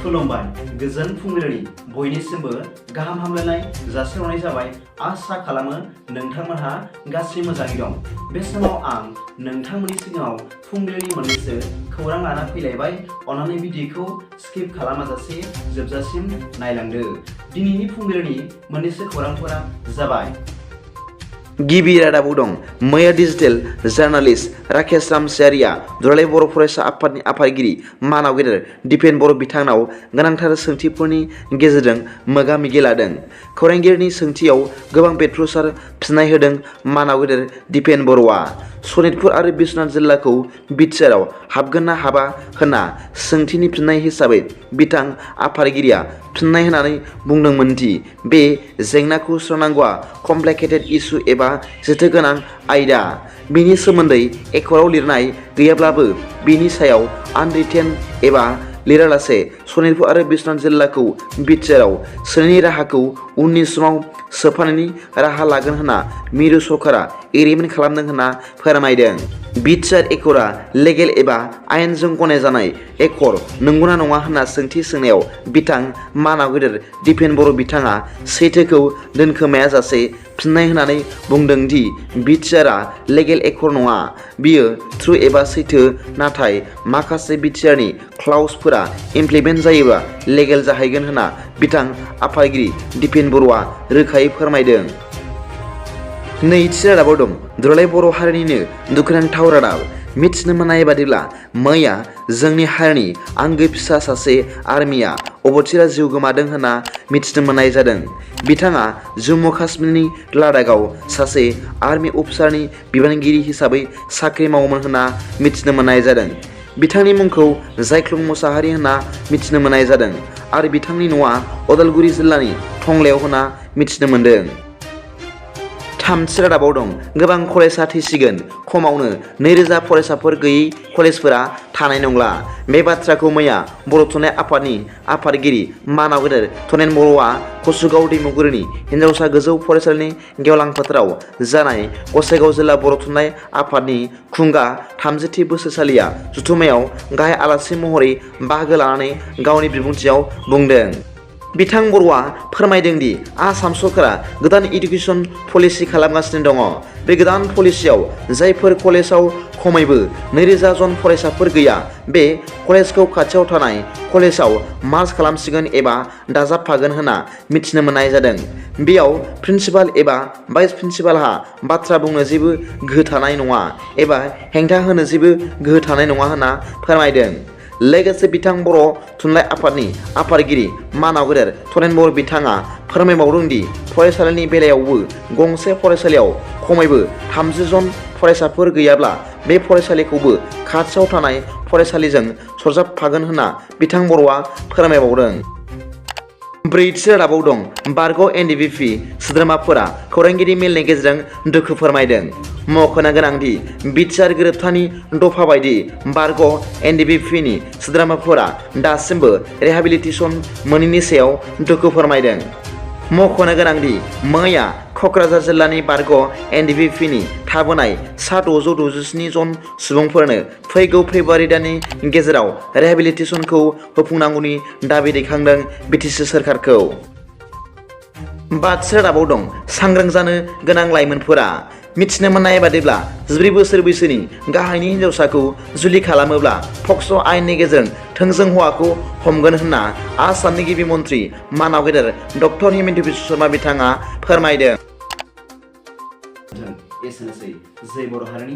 खुलुमबाय गोजोन फुंबिलिनि बयनिसिमबो गाहाम हामलायनाय जासिहरनाय जाबाय। आसा खालामो नोंथांमोनहा गासै मोजाङै दं। बे समाव आं नोंथांमोननि सिगाङाव फुंबिलिनि मोननैसो खौरां लाना फैलायबाय। अन्नानै भिडिअखौ स्किप खालामाजासे जोबजासिम नायलांदो। दिनैनि फुंबिलिनि मोननैसो खौरांफोरा जाबाय। गिबि रादाबाव दं। मैया डिजिटेल जार्नालिस्ट राकेश रामसियारिया दुलाराय बर' फरायसा आफादनि आफादगिरि मानाव गेदेर दिपेन बर' बिथांनाव गोनांथार सोंथिफोरनि गेजेरजों मोगा मोगि लादों। खौरांगिरिनि सोंथियाव गोबां बेरफ्रुसार फिननाय होदों मानाव गेदेर दिपेन बर'आ। सनितपुर आरो बिश्वनाथ जिल्लाखौ बिटिआरआव हाबगोन ना हाबा होनना सोंथिनि फिननाय हिसाबै बिथां आफादगिरिया फिननाय होनानै बुंदोंमोन दि बे जेंनाखौ सुस्रांनांगौआ कमप्लिकेटेड इस्यु एबा जेथोगोनां आयदा। बेनि सोमोन्दै एकराव लिरनाय गैयाब्लाबो बेनि सायाव आनरिटेन एबा लिरालासे सनितपुर आरो बिश्वनाथ जिल्लाखौ बिटिआरआव सोनायनि राहाखौ उननि समाव सोफानायनि राहा लागोन होनना मिरु सरकारा एग्रिमेन्ट खालामदों होनना फोरमायदों। बिटिआर एकरा लेगेल एबा आयेनजों गनायजानाय एकर नंगौना नङा होनना सोंथि सोंनायाव बिथां मानाव गेदेर दिपेन बर' बिथाङा सैथोखौ दोनखोमायाजासे फिननाय होनानै बुंदों दि बिटिआरआ लेगेल एकर नङा। बियो ट्रु एबा सैथो, नाथाय माखासे बिटिआरनि क्लाउजफोरा इमप्लिमेन्ट जायोबा लेगेल जाहैगोन होनना बिथां आफादगिरि दिपेन बर'आ रोखायै फोरमायदों। नैथि रादाबाव दं। दुलाराय बर' हारिनिनो दुखुनांथाव रादाब। मिथिनो मोननाय बादिब्ला मैया जोंनि हारिनि आंगो फिसा सासे आर्मिया अबथिरा जिउ गोमादों होनना मिथिनो मोननाय जादों। बिथाङा जम्मु काश्मीरनि लादाखआव सासे आर्मि अफिसारनि बिबानगिरि हिसाबै साख्रि मावोमोन होनना मिथिनो मोननाय जादों। बिथांनि मुंखौ जायख्लं मुसाहारि होनना मिथिनो मोननाय जादों आरो बिथांनि न'आ उदालगुरि जिल्लानि टंलायाव होनना मिथिनो मोनदों। थामथि रादाबाव दं। गोबां कलेजआ थैसिगोन, खमावनो 2000 फरायसाफोर गैयै कलेजफोरा थानाय नंला। बे बाथ्राखौ मैया बर' थुनलाइ आफादनि आफादगिरि मानाव गेदेर थनेन बर'आ कसुगाव दैमुगुरिनि हिनजावसा गोजौ फरायसालिनि गेवलां फोथाराव जानाय गसाइगाव जिल्ला बर' थुनलाइ आफादनि खुंगा 30थि बोसोरसालिया जथुम्मायाव गाहाय आलासि महरै बाहागो लानानै गावनि बिबुंथियाव बुंदों। बिथां बर'आ फोरमायदों दि आसाम सरकारा गोदान इडुकेसन पलिसि खालामगासिनो दङ। बे गोदान पलिसियाव जायफोर कलेजाव खमैबो 2000 जन फरायसाफोर गैया, बे कलेजखौ खाथियाव थानाय कलेजाव मार्ज खालामसिगोन एबा दाजाबफागोन होनना मिथिनो मोननाय जादों। बेयाव प्रिन्सिपाल एबा भाइस प्रिन्सिपालहा बाथ्रा बुंनो जेबो गोहो थानाय नङा एबा हेंथा होनो जेबो गोहो थानाय नङा होनना फोरमायदों। लोगोसे बिथां बर' थुनलाइ आफादनि आफादगिरि मानाव गेदेर थनेन बर' बिथाङा फोरमायबावदों दि फरायसालिनि बेलायावबो गंसे फरायसालियाव खमैबो 30 जन फरायसाफोर गैयाब्ला बे फरायसालिखौबो खाथियाव थानाय फरायसालिजों सरजाबफागोन होनना बिथां बर'आ फोरमायबावदों। ब्रैथि रादाबाव दं। बारग' NDFB सोद्रोमाफोरा खौरांगिरि मेलनि गेजेरजों दुखु फोरमायदों। मख'नो गोनांदि बिटिआर गोरोबथानि दफा बायदि बारग' NDFBनि सोद्रोमाफोरा दासिमबो रिहेबिलिटेसन मोनैनि सायाव दुखु फोरमायदों। मख'नो गोनांदि मैया क'क्राझार जिल्लानि बारग' NDFBनि थाबोनाय सा 667 जन सुबुंफोरनो फैगौ फेब्रुवारि दाननि गेजेराव रिहेबिलिटेसनखौ होफुंनांगौनि दाबि दैखांदों बिटिसि सोरखारखौ। बाथि रादाबाव दं। सांग्रां जानो गोनां लाइमोनफोरा। मिथिनो मोननाय बादिब्ला 14 बोसोर बैसोनि गाहायनि हिनजावसाखौ जुलि खालामोब्ला पक्स' आयेननि गेजेरजों थोंजों हौवाखौ हमगोन होनना आसामनि गिबि मन्थ्रि मानाव गेदेर डक्टर हिमन्त बिश्व शर्मा बिथाङा फोरमायदों। एसेनोसै जै बर' हारिनि